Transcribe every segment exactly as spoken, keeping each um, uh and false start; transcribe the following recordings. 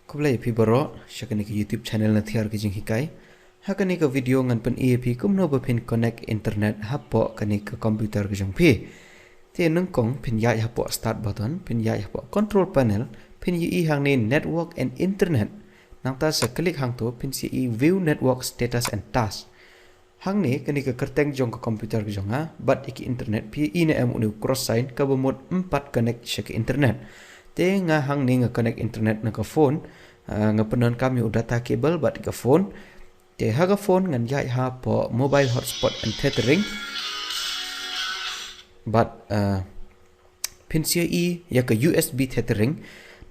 Khublei phi baroh sha kane ka YouTube channel na thiar ka jinghikai. Ha kane ka video ngan pyni ïa phi kumno ba phin connect internet hapoh kane ka computer ka jong phi. Te nyngkong phin ïaid hapoh start button, phin ïaid hapoh control panel, phin ïohi hangne network and internet. Nangta sa click hangto phin sa ïohi view network status and task. Hangne kane ka kyrteng jong ka computer ka jong nga bad ïa ka internet, phi ïohi ne em une u cross sign kaba mut em pat connect sha ka internet. Te nga hangne nga connect internet na ka phone, ah, nga pyndonkam ïa u data cable bad ka phone. Te ha ka phone ngan ïaid hapoh mobile hotspot and tethering. Bad, ah, phin sa ïohi ïa ka U S B tethering.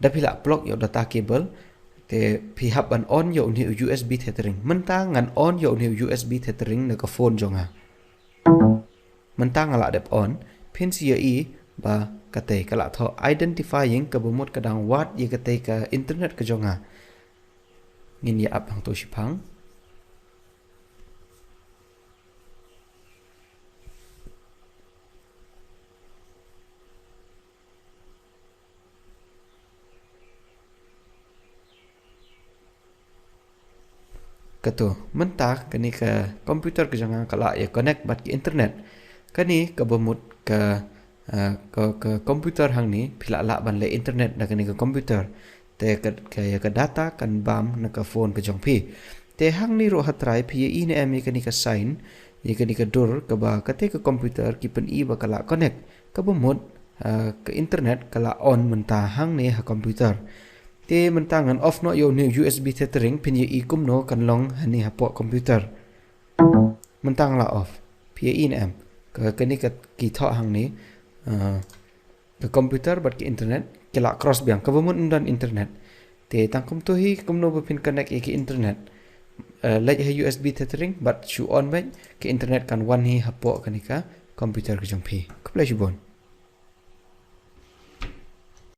Da phi la plug ïa u data cable, te phi hap ban on ïa une u U S B tethering. Mynta ngan on ïa une u U S B tethering na ka phone jong nga. Mynta nga la dep on, phin sa ïohi ba katei ka la thoh identifying kaba mut ka dang wad ïa katei ka internet ka jong nga. Ngin ïa ap hangto shiphang. Kato, mynta kane ka computer ka jong nga ka la ïa connect bad ka internet. Kane kaba mut ka, ah, ka, ka computer hangne phi la lah ban leh internet na kane ka computer. Te ka, ka, ïa ka data kan bam na ka phone ka jong phi. Te hangne ruh ha trai phi ïohi ne em ïa kane ka sign, ïa kane ka dur kaba katei ka computer ki pyni ba ka la connect. Kaba mut, ah, ka internet ka la on mynta hangne ha computer. Te mynta ngan off noh ïa une u U S B tethering, phin ïohi kumno kan long hangne hapoh computer. Mynta nga la off. Phi ïohi ne em? Ka, kane ka ki thoh hangne, ah, ka computer bad ka internet ki la cross biang, kaba mut ym don internet. Te tang kumto hi kumno ba phin connect ïa ka internet. Ah, leit ha U S B tethering bad shu on beit, ka internet kan wan hi hapoh kane ka computer ka jong phi. Khublei shibun.